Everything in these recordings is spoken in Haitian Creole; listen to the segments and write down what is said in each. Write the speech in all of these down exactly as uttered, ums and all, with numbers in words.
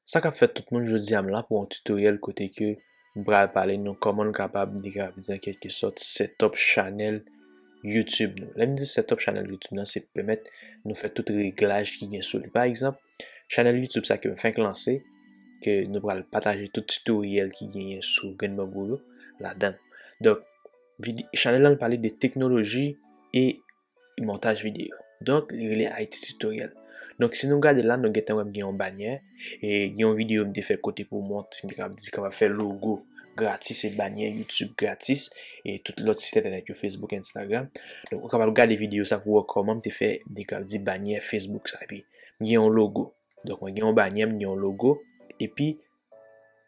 Sa k ap fèt tout moun, jodi a m la pou yon tutoriel kote ke m pral pale nou kòman nou kapab, m te kapab di an kèlke sòt, set up chanèl YouTube nou. Lè m di set up chanèl YouTube nan, se pèmèt nou fè tout reglaj ki gen sou li. Pa egzanp, chanèl YouTube sa ke m fenk lanse, ke nou pral pataje tout tutoriel ki genyen sou Grenn Banbou yo ladan. Donk, vide- chanèl la pale de teknoloji e montaj videyo. Donk, li rele Haïti Tutoriel. Donk, si nou gade la, nou gentan wè m gen yon banyè, e gen yon videyo m te fè kote pou mont, m te kapab di, kapab fè logo gratis e banyè YouTube gratis, e tout lòt sit entènèt yo, Facebook, Instagram. Donk, ou kapab gade videyo sa pou wè kòman m te fè, m te kapab di, banyè Facebook sa. Epi, m gen yon logo. Donk, mwen gen yon banyè, m gen yon logo. Epi,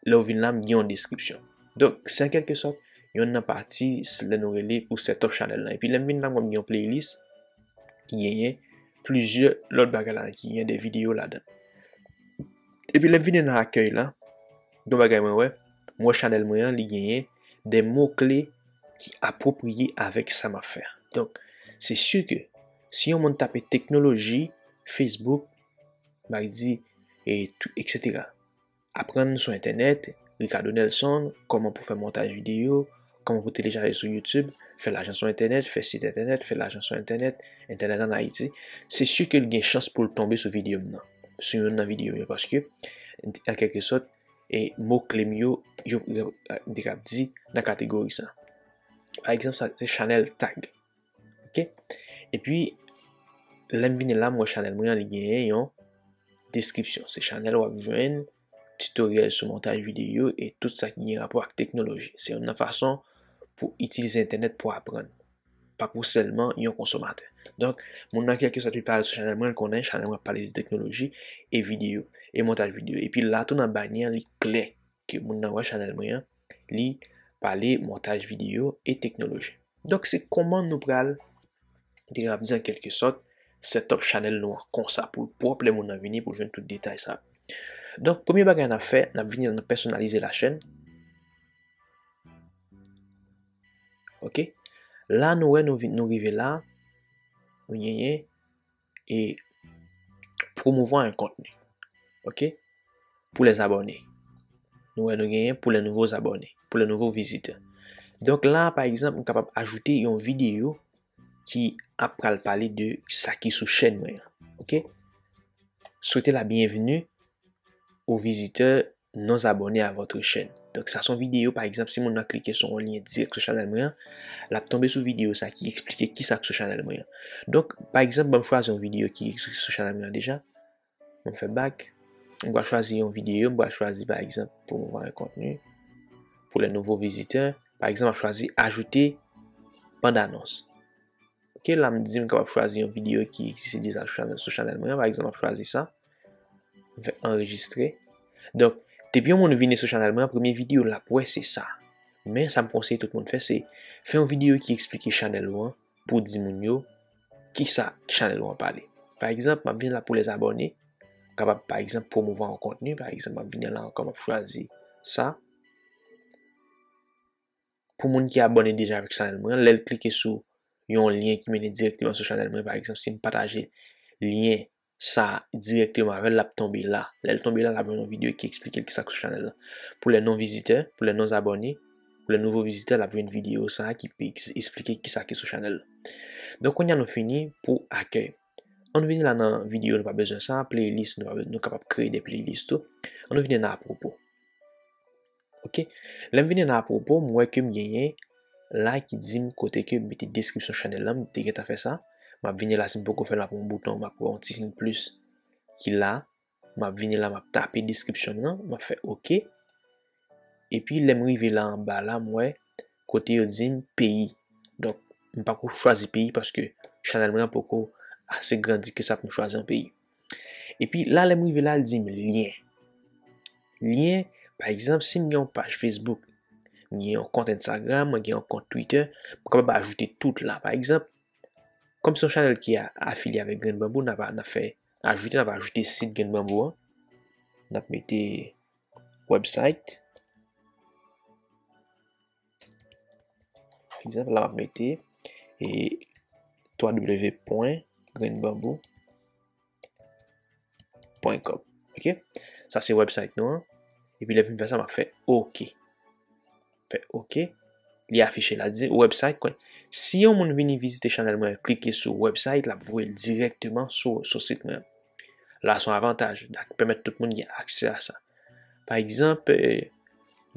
lè w vin la, m gen yon deskripsyon. Donk, se an kèlke sòt, yonn nan pati s- lè nou rele pou set up chanèl la. Epi lè m vin la, mwen m gen yon playlist ki genyen plizyè lòt bagay ladan, ki genyen de videyo ladan. Epi lè m vin nan akèy la, gen yon bagay mwen wè, m wè chanèl mwen an, li genyen de mo kle ki apwopriye avèk sa m ap fè a. Donk, se si ke si yon moun tape teknoloji, Facebook, m a di, e tou, et cetera. Aprann sou entènèt, Ricardo Nelson, kòman pou fè montaj videyo, kòman pou telechaje sou YouTube, fè lajan sou entènèt, fè sit entènèt, fè lajan sou entènèt, entènèt ann Ayiti. Se si ke l gen chans pou l tonbe sou videyo m nan, sou youn nan videyo m yo, paske, an kèlke sòt, e mo kle m yo, yo, yo, m te kab di nan kategori sa. Pa egzanp, sa se chanèl tag. Ok? Epi, lè m vini la, m wè chanèl mwen an, li genyen yon deskripsyon. Se chanèl w ap jwenn tutoriel sou montaj videyo e tout sa ki gen rapò ak teknoloji. Se youn nan fason pou itilize entènèt pou aprann, pa pou sèlman yon konsomatè. Donk, moun nan kèlkeswa li pale sou chanèl mwen, l konnen chanèl mwen ap pale de teknoloji e videyo, e montaj videyo. Epi la tou nan banyè an, li klè ke moun nan wè chanèl mwen an, li pale montaj videyo e teknoloji. Donk, se kòman nou pral, m te kab di an kèlke sòt, set up chanèl nou an konsa pou l pwòp lè moun nan vini pou jwenn tout detay sa. Donk, premye bagay n ap fè, n ap vini nan pèsonalize la chaîne. Ok? La, nou wè, nou, vin- nou rive la, nou genyen e promouvoir un contenu. Ok? Pour les abonnés. Nou wè nou genyen pour les nouveaux abonnés, pour les nouveaux visiteurs. Donk la, pa egzanp, m kapab ajoute yon videyo ki ap pral pale de sa ki sou chèn mwen an. Ok? Souhaitez la bienvenue aux visiteurs non abonnés à votre chaîne. Donk, sa se yon videyo, pa egzanp, si moun nan klike sou yon lyen dirèk sou chanèl mwen an, l ap tonbe sou videyo sa ki eksplike kisa k sou chanèl mwen an. Donk, pa egzanp, ban m chwazi yon videyo ki eksplike sou chanèl mwen an deja. Ban m fè back. M pral chwazi yon videyo, m pral chwazi, pa egzanp, promouvoir un contenu pour les nouveaux visiteurs. Pa egzanp, m ap chwazi ajouter bande annonce. Ok, la m di m kapab chwazi yon videyo ki egziste deja sou chanèl, sou chanèl mwen an. Pa egzanp, m ap chwazi sa. M fè anrejistre. Donk, depi yon moun vini sou chanèl mwen an, premye videyo l ap wè se sa. Men sa m konseye tout moun fè, se fè yon videyo ki eksplike chanèl ou an pou di moun yo kisa chanèl ou an pale. Pa egzanp, m ap vin la pour les abonnés. M kapab, pa egzanp, promouvoir un contenu. Pa egzanp, m ap vin la ankò, m ap chwazi sa. Pou moun ki abòne deja avèk chanèl mwen an, lè l klike sou yon lyen ki mennen dirèkteman sou chanèl mwen, pa egzanp, si m pataje lyen sa a dirèkteman avè l, l ap tonbe la. Lè l tonbe la, l ap jwenn yon videyo ki eksplike l kisa k sou chanèl la. Pour les non visiteurs, pour les non abonnés, pour les nouveaux visiteurs, l ap jwenn videyo sa a ki pe eks- eksplike kisa ki sou chanèl la. Donk, kounye a nou fini pou akèy. Ann vini la nan videyo, nou pa bezwen sa, playlist, nou pa be- nou kapab kreye de playlist tou. Ann vini nan apwopo. Ok? Lè m vini nan apwopo, m wè ke m genyen la ki di m kote ke m mete deskripsyon chanèl la, m te gentan fè sa. M ap vini la, si m poko fè l, m ap wè yon bouton, m ap wè yon ti siy plis ki la. M ap vini la, m ap tape deskripsyon m nan, m ap fè ok. Epi lè m rive la anba la, m wè kote yo di m peyi. Donk, m pako chwazi peyi paske chanèl mwen an poko ase grandi ke sa pou m chwazi yon peyi. Epi la, lè m rive la, l di m lyen. Lyen, pa egzanp, si m gen yon paj Facebook, m gen yon kont Instagram, mwen gen yon kont Twitter, m kapab ajoute tout la. Pa egzanp, kòm se yon chanèl ki a- afilye avèk Grenn Banbou, n ap, n ap fè ajoute, n ap ajoute sit Grenn Banbou an. N ap mete website. Pa egzanp, la m ap mete e twa w pwen grenn banbou pwen kòm. Ok? Sa se website nou an. Epi lè m fin fè sa, m ap fè OK. Fè OK. Li afiche la, di website. Kwen, si yon moun vini vizite chanèl mwen, klike sou website, l ap voye l dirèkteman sou, sou sit mwen. La se yon avantaj. L ap pèmèt tout moun gen aksè a sa. Pa egzanp, eh,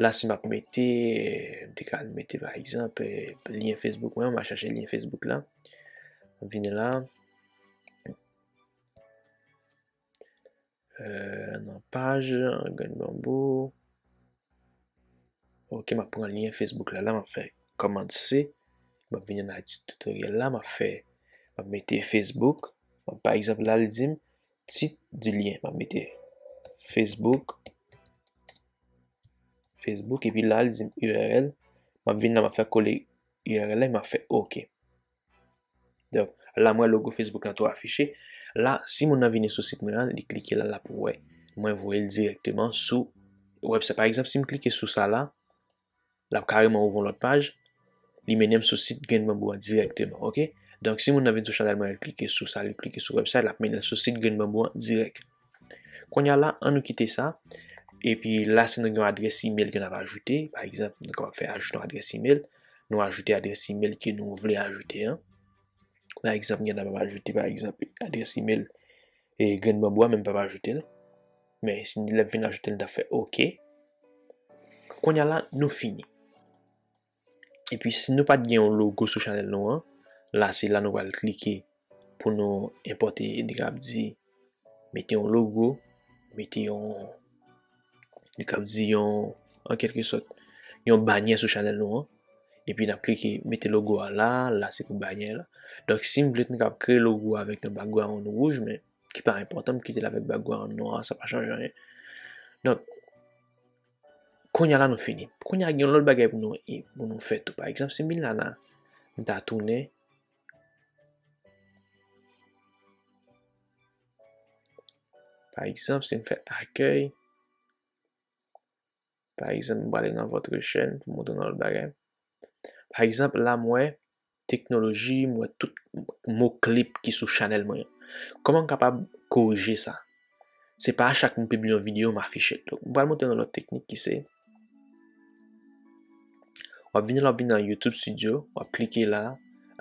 la si m ap mete, eh, m te ka al mete pa egzanp, eh, lyen Facebook mwen, m a chache lyen Facebook la. M vini la. Eh, nan paj, grenn banbou. Ok, m ap pran lyen Facebook la, la m ap fè kòmand C. M ap vini nan ti tutorial la, m ap fè, m ap mete Facebook. M ap, pa egzanp, la, li di m tit du lien. M ap mete Facebook. Facebook, epi la, li di m U R L. M ap vin la, m ap fè kole U R L la, m ap fè OK. Donk, la, m wè logo Facebook la tou afiche. La, si moun nan vini sou sit mwen an, li klike la, l ap wè. Mwen voye l dirèkteman sou website. Pa egzanp, si m klike sou sa la, l ap kareman ouvri yon lòt paj. Li mennen m sou sit Grenn Banbou an dirèkteman, ok? Donk, si moun nan vin sou chanèl mwen, li klike sou sa, li klike sou website, l ap mennen l sou sit Grenn Banbou an dirèk. Kounye a la, ann nou kite sa. Epi la, si nou gen yon adrès email ke n ap ajoute, pa egzanp, nou kapab fè ajoute yon adrès email. Nou ajoute adrès email ke nou vle ajoute an. Pa egzanp, gen nan m ap ajoute, pa egzanp, adrès email e Grenn Banbou a, men m p ap ajoute l. Men si lè m fin ajoute l, m ta fè OK. Kounye a la, nou fini. Epi si nou pa t gen yon logo sou chanèl nou an, la se la nou pral klike pou nou enpòte, li k ap di, mete yon logo, mete yon, li k ap di yon, an kèlke sòt, yon banyè sou chanèl nou an. Epi n ap klike mete logo a la, la se pou banyè la. Donk si m vle, m kapab kreye logo a avèk yon background wouj, men ki pa enpòtan, m kite l avèk background nwa, sa pa chanje anyen. Donk, kounye a la nou fini. Kounye a gen yon lòt bagay pou nou, pou nou fè tou. Pa egzanp, si m vin la, la, m ta tounen. Pa egzanp, si m fè akèy, pa egzanp, m prale nan votre chaîne pou montre nou lòt bagay. Pa egzanp, la m wè teknoloji, m wè tout mo kle ki sou chanèl mwen an. Kòman m kapab korije sa? Se pa a chak m pibliye yon videyo, m afiche l. Donk, m pral montre nou lòt teknik ki se, w ap vini la, w ap vin nan YouTube Studio, w ap klike la,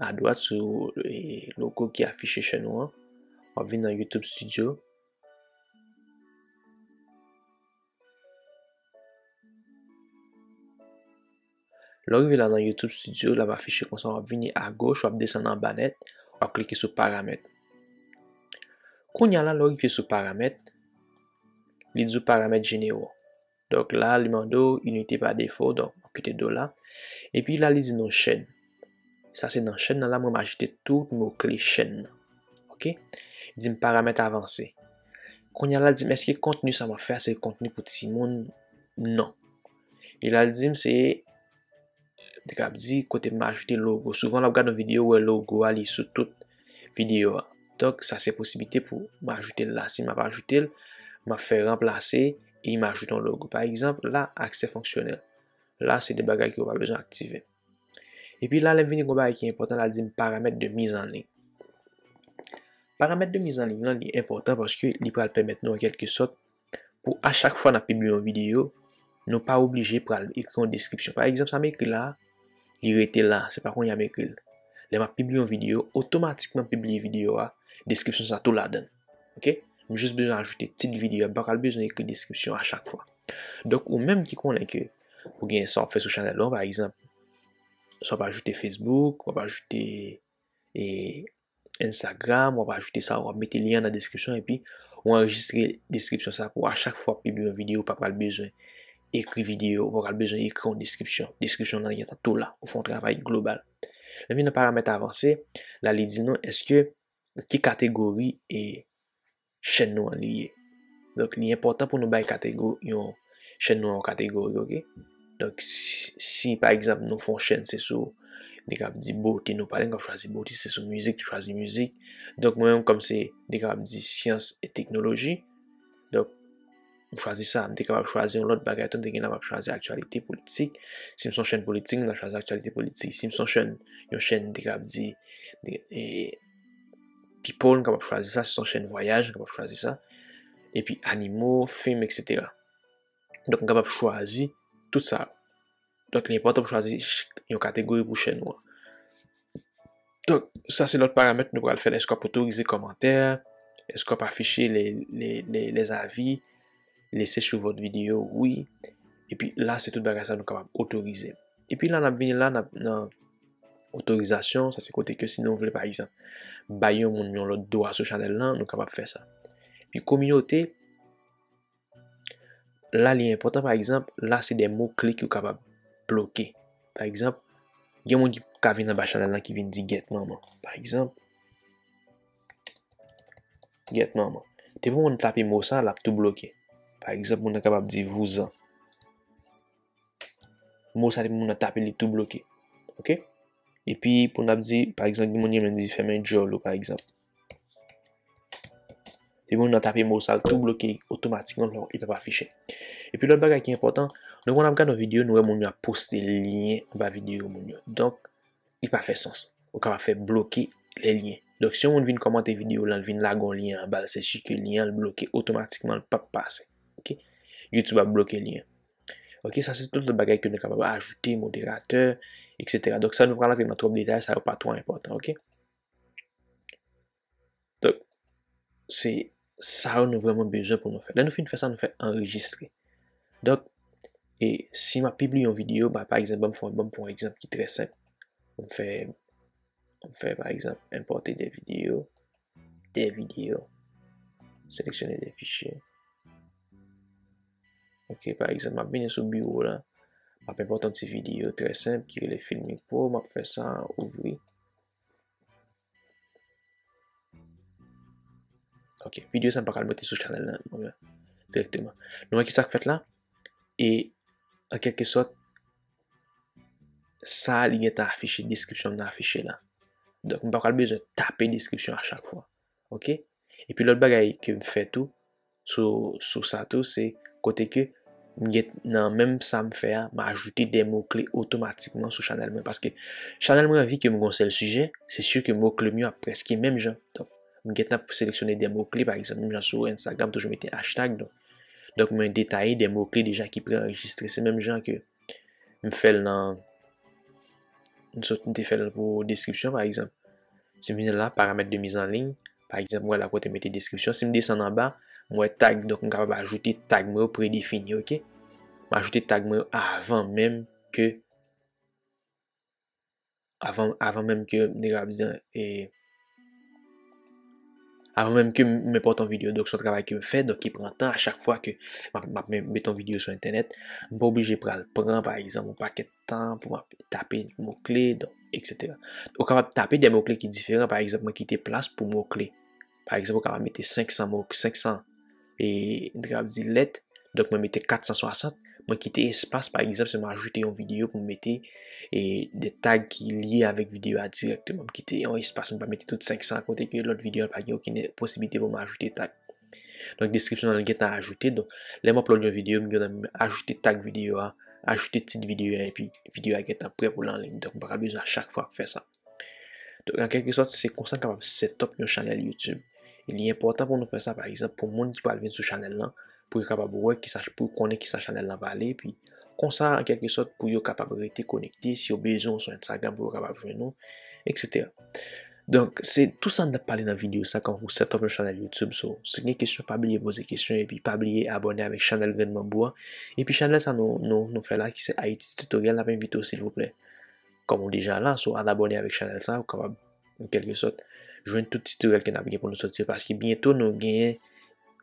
adwat sou, e, logo ki afiche chèn ou an. W ap vin nan YouTube Studio. Lè w rive la nan YouTube Studio, l ap afiche konsa, w ap vini agoch, w ap desann anba nèt, w ap klike sou paramèt. Kounye a la, lè w rive sou paramèt, li di w paramèt jenero. Donk la, li mande w inite pa defo, donk w ap kite do la. Epi la, li di nou chèn. Sa se nan chèn nan la, mwen m ajoute tout mo kle chèn nan. Ok? Li di m paramèt avanse. Kounye a la, li di m èske kontni sa m ap fè a se kontni pou timoun? Non. E la, li di m se, m te kab di kote m ajoute logo. Souvan, lè w ap gade yon videyo, w wè logo a, li sou tout videyo a. Donk, sa se posiblite pou m ajoute l la. Si m ap ajoute l, m ap fè ranplase e m ajoute yon logo. Pa egzanp, la, aksè fonksyonèl. La, se de bagay ke w pa bezwen aktive. Epi la, lè m vini gon bagay ki enpòtan, la di m paramèt de mizanliy. Paramèt de mizanliy lan, li enpòtan paske li pral pèmèt nou, an kèlke sòt, pou a chak fwa n ap pibliye yon videyo, nou pa oblije pral ekri yon deskripsyon. Pa egzanp, sa m ekri la, li rete la, se pa kounye a m ekri l. Lè m ap pibliye yon videyo, otomatikman m pibliye videyo a, deskripsyon sa tou ladan l. Ok? M jis bezwen ajoute tit videyo a, m pa pral bezwen ekri deskripsyon a chak fwa. Donk, ou menm ki konnen ke ou gen sa w ap fè sou chanèl ou an, pa egzanp, sa w ap ajoute Facebook, w ap ajoute, e, Instagram, w ap ajoute sa, w ap mete lyen an nan deskripsyon, epi w anrejistre deskripsyon sa pou a chak fwa w ap pibliye yon videyo, ou pa pral bezwen ekri videyo, ou pa pral bezwen ekri yon deskripsyon. Deskripsyon lan gentan tou la, ou fè yon travay global. Lè m vin nan paramèt avanse, la li di nou, èske, ki kategori e chèn nou an li ye. Donk, li enpòtan pou nou bay kategori, yon chèn nou an yon kategori, ok? Donk, si, si, pa egzanp, nou fè yon chèn, se sou, nou kab di bote nou pale, nou kab chwazi bote, se sou mizik, nou chwazi mizik. Donk, mwen menm, kòm se, nou kab di syans e teknoloji, donk, m chwazi sa, m te kapab chwazi yon lòt bagay tou, m te gen la m ap chwazi aktyalite politik. Si m se yon chèn politik, m ta chwazi aktyalite politik. Si m se yon chèn, yon chèn, m te kab di, de, e, people, m kapab chwazi sa. Si se yon chèn vwayaj, m kapab chwazi sa. epi animo, fim, etsetera. Donk, m kapab chwazi tout sa yo. Donk, li enpòtan pou chwazi yon kategori pou chèn ou an. Donk, sa se lòt paramèt nou pral fè la. Èske w ap otorize kòmantè? Èske w ap afiche les, les, les, les avis? Lese sou vòt videyo, wi. Epi la, se tout bagay sa nou kapab otorize. Epi la, n ap vini la, n ap nan otorizasyon, sa se kote ke si nou vle, pa egzanp, bay yon moun yon lòt dwa sou chanèl lan, nou kapab fè sa. Epi kominote, la li enpòtan, pa egzanp, la se de mo kle ki w kapab bloke. Pa egzanp, gen moun ki ka vin anba chanèl lan ki vin di gyèt manman. Pa egzanp, gyèt manman. Depi moun tape mo sa, l ap tou bloke. Pa egzanp, moun nan kapab di vouzan. Mo sa, depi moun nan tape, li tou bloke. Oke? Epi, pou n ap di, pa egzanp, gen moun ki menm di fèmen djòl ou, pa egzanp. Depi moun nan tape mo sa, l tou bloke otomatikman, li p ap afiche. Epi, lòt bagay ki enpòtan, nou konn ap gade yon videyo, nou wè moun yo ap poste lyen anba videyo moun yo. Donk, li pa fè sans. Ou kapab fè bloke lè lyen. Donk, si yon moun vin kòmante videyo lan, l vin lage yon lyen anba l, se si ke lyen an l bloke otomatikman, l p ap pase. Oke? YouTube ap bloke lyen. Oke, sa se tout lòt bagay ke nou kapab ajoute, moderatè, etsetera. Donk, sa nou pral antre nan twòp detay, sa yo pa twò enpòtan, oke? Donk, se sa yo nou vrèman bezwen pou nou fè. Lè nou fin fè sa, nou fè anrejistre. Donk, e si m ap pibliye yon videyo, ba, pa egzanp, ban m fè, ban m fè yon egzanp ki trè senp. M fè, m fè, pa egzanp, enpòte de videyo, de videyo, seleksyone de fichye. Oke, pa egzanp, m ap vini sou biwo la, m ap enpòte yon ti videyo trè senp ki rele Filmic Pro, m ap fè sa ouvri. Oke, videyo sa m pa ka al mete sou chanèl lan mwen menm dirèkteman. Nou wè ki sa k fèt la? E an kèlke sòt, sa li gentan afiche, deskripsyon m nan afiche la. Donk, m pa pral bezwen tape deskripsyon a chak fwa. Oke? Epi lòt bagay ke m fè tou, sou, sou sa tou, se kote ke m gen nan menm sa m fè a, m ajoute de mo kle otomatikman sou chanèl mwen. Paske chanèl mwen, vi ke m gen yon sèl sijè, se si ke mo kle m yo ap prèske menm jan. Donk, m gentan seleksyone de mo kle, pa egzanp, menm jan sou Instagram, toujou mete hashtag. Donk, donk mwen detaye de mo kle deja ki pre-anrejistre. Se menm jan ke m fè l nan, m sot, m te fè l pou deskripsyon, pa egzanp. Si m vin la, paramèt de mise en ligne, pa egzanp, m wè la kote mete deskripsyon. Si m desann anba, m wè tag, donk m kapab ajoute tag mwen yo predefini, oke? M ajoute tag mwen yo avan menm ke, avan, avan menm ke m te kapab di, e, avan menm ke m, m enpòte yon videyo. Donk, se yon travay ke m fè, donk ki pran tan a chak fwa ke m ap, m ap met yon videyo sou entènèt. M pa oblije pral pran, pa egzanp, yon pakèt tan pou m ap tape mo kle, donk, etsetera. Ou kapab tape de mo kle ki diferan, pa egzanp, mwen kite plas pou mo kle. Pa egzanp, ou kapab mete senk san mo, senk san, e, m te kapab di lèt, donk mwen mete kat san swasant, mwen kite espas, pa egzanp, si mwen ajoute yon videyo pou m mete, e, de tag ki lye avèk videyo a dirèkteman. M kite yon espas, m pa mete tout senk san kote ke lòt videyo a pa gen okenn posiblite pou mwen ajoute tag. Donk, deskripsyon an gentan ajoute. Donk, lè m upload yon videyo, m gentan ajoute tag videyo a, ajoute tit videyo a, epi videyo a gentan prè pou l an liy. Donk, m pa ka bezwen a chak fwa fè sa. Donk, an kèlke sòt, se konsa n kapab set up yon chanèl YouTube. E li enpòtan pou nou fè sa, pa egzanp, pou moun ki pral vin sou chanèl lan, pou yo kapab wè kisa, pou yo konnen kisa chanèl lan pale, epi konsa, an kèlke sòt, pou yo kapab rete konekte, si yo bezwen w sou Instagram, pou yo kapab jwenn ou, etsetera. Donk, se tou sa n t ap pale nan videyo sa, kòman pou set up yon chanèl YouTube. So, si gen kesyon, pa bliye poze kesyon, epi pa bliye abòne avèk chanèl Grenn Banbou a. Epi chanèl sa nou, nou, nou fè la, ki se Haiti Tutorial, n ap envite w, silvouplè. Kòm ou deja la, so al abòne avèk chanèl sa, ou kapab, an kèlke sòt, jwenn tout titoryèl ke n ap gen pou nou sòti yo, paske byento nou genyen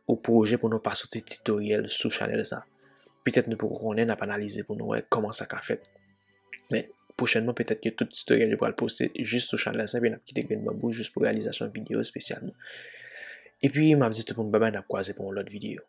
yon pwojè pou nou pa sòti titoryèl sou chanèl sa. Petèt nou poko konnen, n ap analize pou nou wè kòman sa ka fèt. Men, pwochènman, petèt ke tout titoryèl yo pral poste jis sou chanèl sa, epi n ap kite Grenn Banbou jis pou reyalizasyon videyo espesyalman. Epi, m ap di tout moun babay, n ap kwaze pou yon lòt videyo.